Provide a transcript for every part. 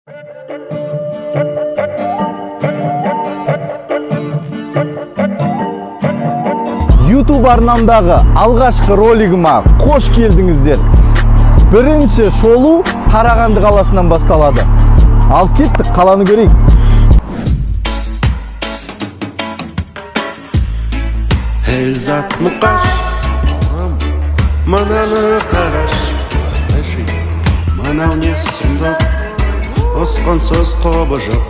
YouTube арнамдағы алғашқы ролигіма қош келдіңіздер. Бірінші шолу Қарағанды қаласынан басталады. Ал кеттік, қаланы көрейік. Эльзат Мұқаш, мынаны қараш, мынау не сұмдық, ұсқынсыз қобы жоқ.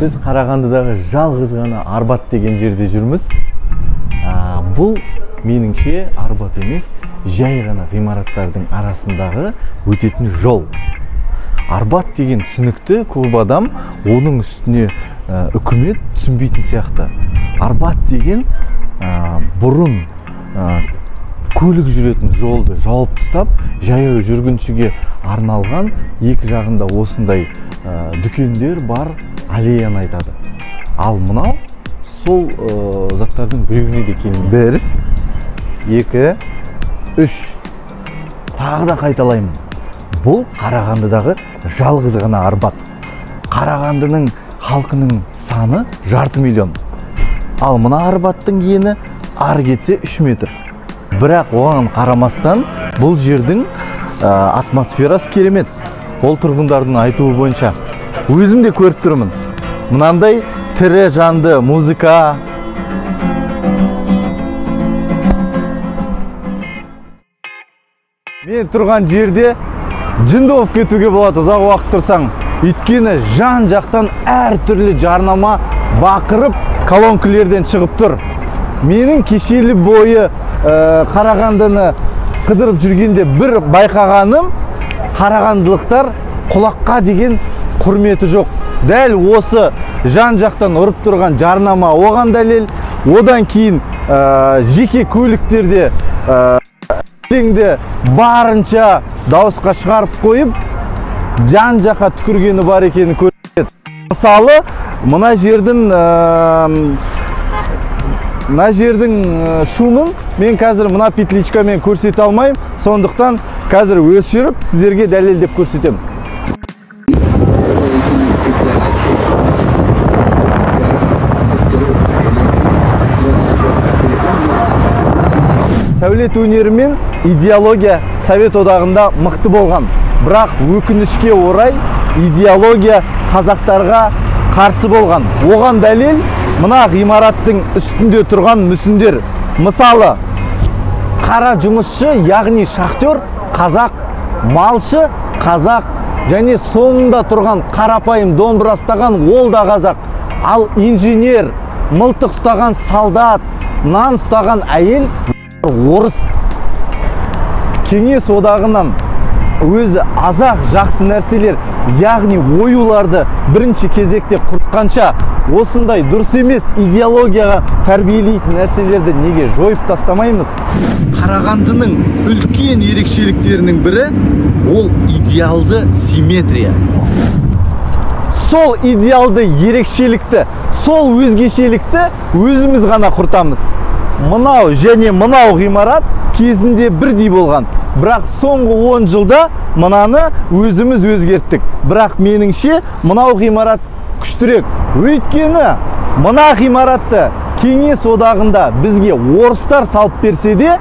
Біз Қарағандыдағы жалғыз ғана Арбат деген жерде жүрміз. Бұл меніңше Арбат емес, жай ғана ғимараттардың арасындағы өтетін жол. Арбат деген түсінікті көп адам, оның үстіне үкімет түсінбейтін сияқты. Арбат деген бұрын көлік жүретін жолды жауып тастап, жаяу жүргіншіге арналған екі жағында осындай дүкендер бар аллеяны айтады. Ал мынау сол заттардың біреуіне де келмейді. 1, 2, 3. Тағы да қайталаймын. Бұл Қарағандыдағы жалғыз ғана Арбат. Қарағандының халқының саны 0,5 миллион. Ал мына Арбаттың ені ары кетсе 3 метр. Бірақ оған қарамастан бұл жердің атмосферасы керемет. Ол тұрғындардың айтуы бойынша. Өзім де көріп тұрмын. Мынандай тірі жанды музыка. Мен тұрған жерде жынды болып кетуге болады ұзақ уақыт тұрсаң. Өйткені жан жақтан әртүрлі жарнама бақырып колонкілерден шығып тұр. Менің кешелі бойы Қарағандыны қыдырып жүргенде бір байқағаным, қарағандылықтар құлаққа деген құрметі жоқ. Дәл осы жан жақтан ұрып тұрған жарнама оған дәлел. Одан кейін жеке көліктерде барынша дауысқа шығарып қойып, жан жаққа түкіргені бар екенін көрсетеді. Мысалы, мына жердің шумын мен қазір мына петличкамен көрсете алмаймын, сондықтан қазір өшіріп сіздерге дәлелдеп көрсетемін. Сәулет өнері мен идеология Совет одағында мықты болған. Бірақ өкінішке орай идеология қазақтарға қарсы болған. Оған дәлел мына ғимараттың үстінде тұрған мүсіндер. Мысалы, қара жұмысшы, яғни шахтер, қазақ, малшы, қазақ, және соңында тұрған қарапайым домбыра ұстаған ол да қазақ. Ал инженер, мылтық ұстаған солдат, нан ұстаған әйел орыс. Кеңес одағынан өзі азақ жақсы нәрселер, яғни оюларды бірінші кезекте құртқанша, осындай дұрыс емес идеологияға тәрбиелейтін нәрселерді неге жойып тастамаймыз? Қарағандының үлкен ерекшеліктерінің бірі ол идеалды симметрия. Сол идеалды ерекшелікті, сол өзгешелікті өзіміз ғана құртамыз. Мынау және мынау ғимарат кезінде бірдей болған. Бірақ соңғы 10 жылда мынаны өзіміз өзгерттік. Бірақ меніңше мынау ғимарат күштірек. Өйткені мына ғимаратты Кеңес одағында бізге орыстар салып берсе де,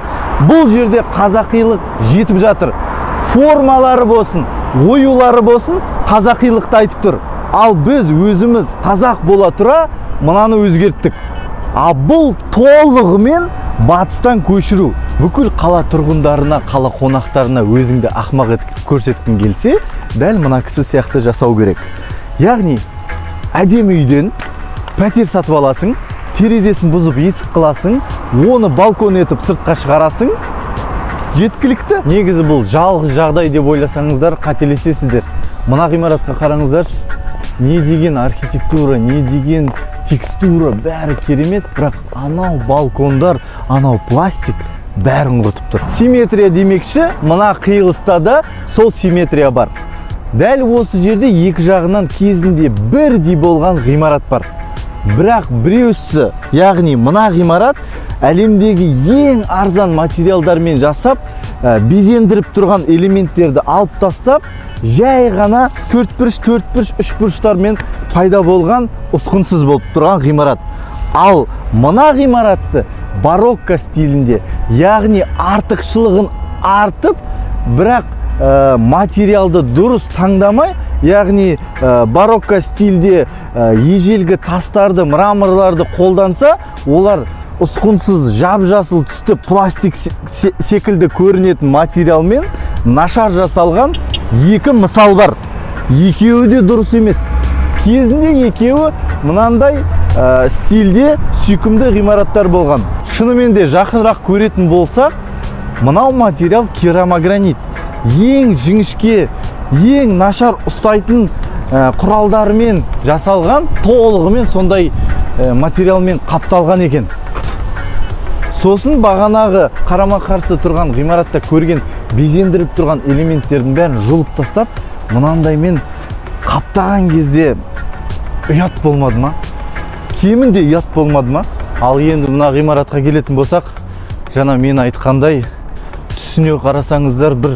бұл жерде қазақилық жетіп жатыр. Формалары болсын, оюлары болсын, қазақилықты айтып тұр. Ал біз өзіміз қазақ бола тұра мынаны өзгерттік. А бұл толығымен батыстан көшіру. Бүкіл қала тұрғындарына, қала қонақтарына өзіңді ақмақ етіп көрсеткің келсе, дәл мына кісі сияқты жасау керек. Яғни, әдемі үйден пәтер сатып аласың, терезесін бұзып есік қыласың, оны балкон етіп сыртқа шығарасың, жеткілікті. Негізі бұл жалғыз жағдай деп ойласаңыздар, қателесесіздер. Мына ғимаратқа қараңыздаршы, не деген архитектура, не деген текстура, бәрі керемет, бірақ анау балкондар, анау пластик бәрін құртып тұр. Симметрия демекші, мына қиылыста да сол симметрия бар. Дәл осы жерде екі жағынан кезінде бірдей болған ғимарат бар. Бірақ біреусі, яғни мына ғимарат әлемдегі ең арзан материалдармен жасап, безендіріп тұрған элементтерді алып тастап, жай ғана төртбұрыш, төртбұрыш, үшбұрыштармен пайда болған ұсқынсыз болып тұрған ғимарат. Ал мына ғимаратты барокко стилінде, яғни артықшылығын артып, бірақ материалды дұрыс таңдамай, яғни барокко стилде ежелгі тастарды, мраморларды қолданса, олар ұсқынсыз жап-жасыл түсті пластик секілді көрінетін материалмен нашар жасалған екі мысал бар. Екеуі де дұрыс емес. Кезінде екеуі мынандай стилде сүйкімді ғимараттар болған. Шынымен де жақынырақ көретін болсақ, мынау материал керамогранит. Ең жіңішке, ең нашар ұстайтын құралдармен жасалған, толығымен сондай материалмен қапталған екен. Сосын бағанағы қарама-қарсы тұрған ғимаратта көрген безендіріп тұрған элементтердің бәрін жұлып тастап, мынандаймен қаптаған кезде ұят болмады ма? Кемінде ұят болмады ма? Ал енді мына ғимаратқа келетін болсақ, жаңа мен айтқандай, түсіне қарасаңыздар бір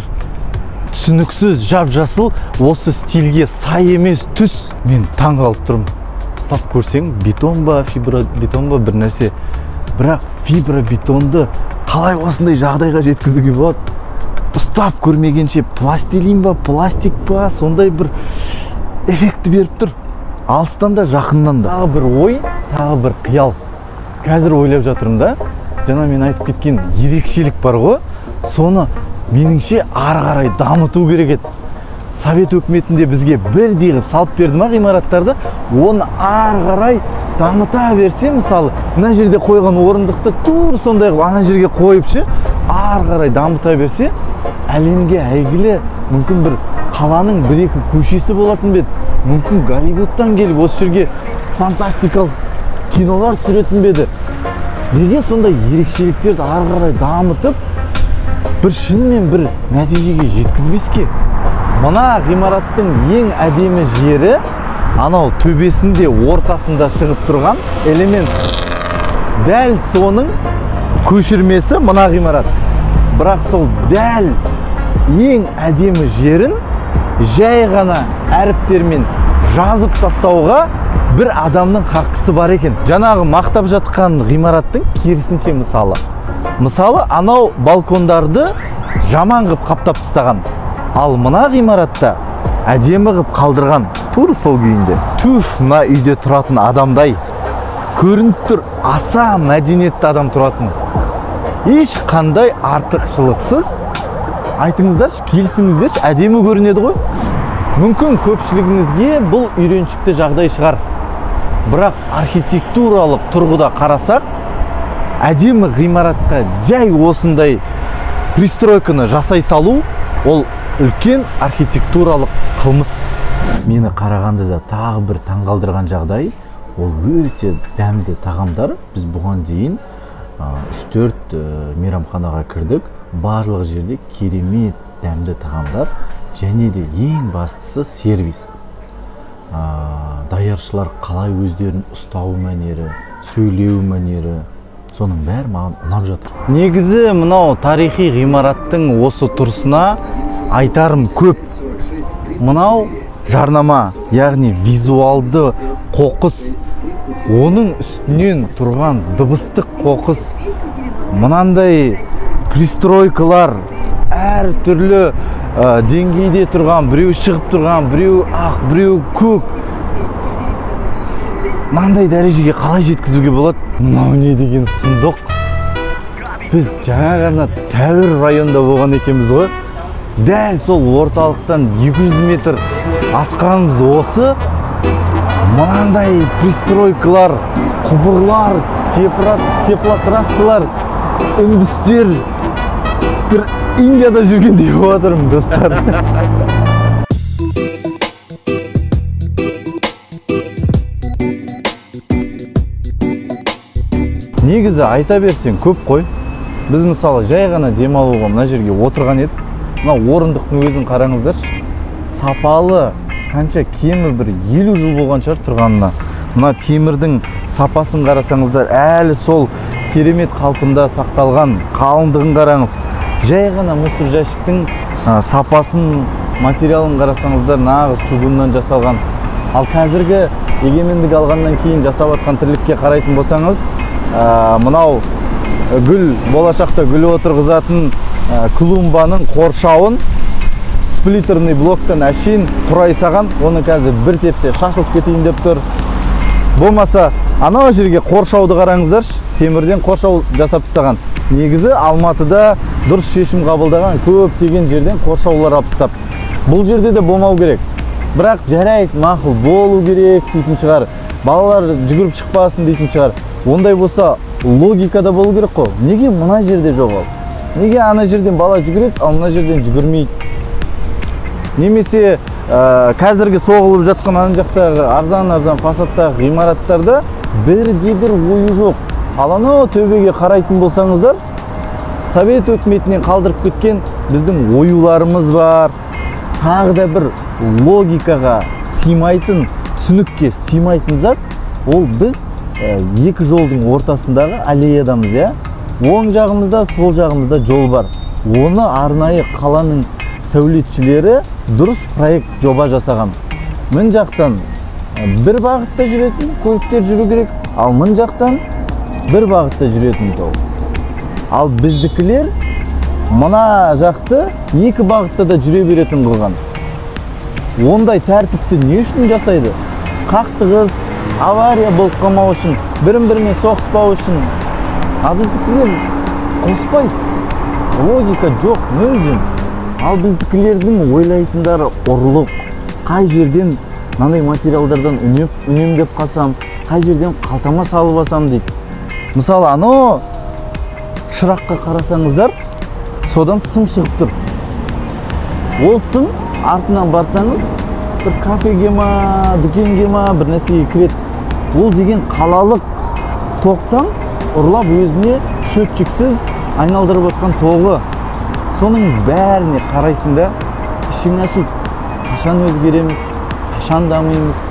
түсініксіз жап-жасыл, осы стильге сай емес түс. Мен таң қалып тұрмын. Ұстап көрсең, бетон ба, фибробетон ба бір нәрсе. Бірақ фибробетонды қалай осындай жағдайға жеткізуге болады? Ұстап көрмегенше пластилин ба, пластик па, сондай бір эффекті беріп тұр. Алыстан да, жақыннан да. Тағы бір ой, тағы бір қиял. Қазір ойлап жатырмын да, жаңа мен айтып кеткен ерекшелік бар ғой, соны меніңше ары қарай дамыту керек еді. Совет өкіметінде бізге бірдей қылып салып берді ма ғимараттарды, оны ары қарай дамыта берсе, мысалы, мына жерде қойған орындықты тур сондай қылып ана жерге қойып ше, ары қарай дамыта берсе, әлемге әйгілі мүмкін бір қаланың бір-екі көшесі болатын бе еді. Мүмкін Голливудтан келіп осы жерге фантастикалық кинолар түсіретін бе еді. Неге сондай ерекшеліктерді ары қарай дамытып, бір шынымен бір нәтижеге жеткізбеске? Мына ғимараттың ең әдемі жері анау төбесінде, ортасында шығып тұрған элемент. Дәл соның көшірмесі мына ғимарат. Бірақ сол дәл ең әдемі жерін жай ғана әріптермен жазып тастауға бір адамның хақысы бар екен. Жаңағы мақтап жатқан ғимараттың керісінше мысалы. Мысалы, анау балкондарды жаман қып қаптап тастаған. Ал мына ғимаратта әдемі қып қалдырған, тур сол күйінде. Түф, мына үйде тұратын адамдай көрініп тұр, аса мәдениетті адам тұратын. Еш қандай артықшылықсыз, айтыңыздаршы, келісіңіздерші, әдемі көрінеді ғой. Мүмкін көпшілігіңізге бұл үйреншікті жағдай шығар. Бірақ архитектуралық тұрғыда қарасақ, әдемі ғимаратқа жай осындай пристройканы жасай салу, ол үлкен архитектуралық қылмыс. Мені Қарағандыда тағы бір таңғалдырған жағдай, ол өте дәмді тағамдар. Біз бұған дейін 3-4 мейрамханаға кірдік. Барлық жерде керемет дәмді тағамдар, және де ең бастысы сервис. Даяршылар қалай өздерін ұстау мәнері, сөйлеу мәнері, соның бәрі маған ұнап жатыр. Негізі мынау тарихи ғимараттың осы тұрысына айтарым көп. Мынау жарнама, яғни визуалды қоқыс, оның үстінен тұрған дыбыстық қоқыс, мынандай пристройкалар, әр түрлі деңгейде тұрған, біреу шығып тұрған, біреу ақ, біреу көк. Мынандай дәрежеге қалай жеткізуге болады? Мынау не деген сұмдық? Біз жаңа ғана тәуір районда болған екенбіз ғой. Дәл сол орталықтан 200 метр асқанымыз осы. Мынандай пристройкалар, құбырлар, теплотрассалар, үндістер, бір Индияда жүргендей болып жатырмын, достар. Негізі айта берсең көп қой. Біз мысалы жай ғана демалуға мына жерге отырған едік. Мына орындықтың өзін қараңыздаршы. Сапалы, қанша кемі бір 50 жыл болған шығар тұрғанына. Мына темірдің сапасын қарасаңыздар, әлі сол керемет қалпында сақталған, қалыңдығын қараңыз. Жай ғана мусор жәшіктің сапасын, материалын қарасаңыздар, нағыз чугуннан жасалған. Ал қазіргі егемендік алғаннан кейін жасап жатқан тірлікке қарайтын болсаңыз, мынау гүл, болашақта гүл отырғызатын клумбаның қоршауын сплиттерный блоктан әшейін құрай саған, оны қазір бір тепсе шашылып кетейін деп тұр. Болмаса анау жерге қоршауды қараңыздаршы, темірден қоршау жасап тастаған. Негізі Алматыда дұрыс шешім қабылдаған көптеген жерден қоршаулар алып тастап. Бұл жерде де болмау керек. Бірақ жарайды, мақұл, болу керек дейтін шығар. Балалар жүгіріп шықпасын дейтін шығар. Ондай болса логикада болу керек қой. Неге мына жерде жоқ ол? Неге ана жерден бала жүгіреді, ал мына жерден жүгірмейді? Немесе қазіргі соғылып жатқан ана жақтағы арзан-арзан фасадтағы ғимараттарда бірде бір ою жоқ. Ал анау төбеге қарайтын болсаңыздар, Совет өкіметінен қалдырып кеткен біздің оюларымыз бар. Тағы да бір логикаға сыймайтын, түсінікке сыймайтын зат, ол біз екі жолдың ортасындағы аллеядамыз, иә? Оң жағымызда, сол жағымызда жол бар. Оны арнайы қаланың сәулетшілері дұрыс проект жоба жасаған. Мын жақтан бір бағытта жүретін көліктер жүру керек, ал мын жақтан бір бағытта жүретін жол. Ал біздікілер мына жақты екі бағытта да жүре беретін қылған. Ондай тәртіпті не үшін жасайды? Қақтығыс, авария болып қалмау үшін, бірін-бірімен соғыспау үшін. Ал біздікілер қоспайды. Логика жоқ мүлдем. Ал біздікілердің ойлайтындары ұрлық. Қай жерден мынандай материалдардан үнемдеп қалсам, қай жерден қалтама салып алсам дейді. Мысалы, анау шыраққа қарасаңыздар, содан сым шығып тұр. Ол сым артынан барсаңыз, бір кафеге ма, дүкенге ма, бір нәрсеге кіреді. Ол деген қалалық тоқтан ұрлап өзіне счетчиксіз айналдырып отқан тоғы. Соның бәріне қарайсың да, ішің ашиды. Қашан өзгереміз, қашан дамимыз?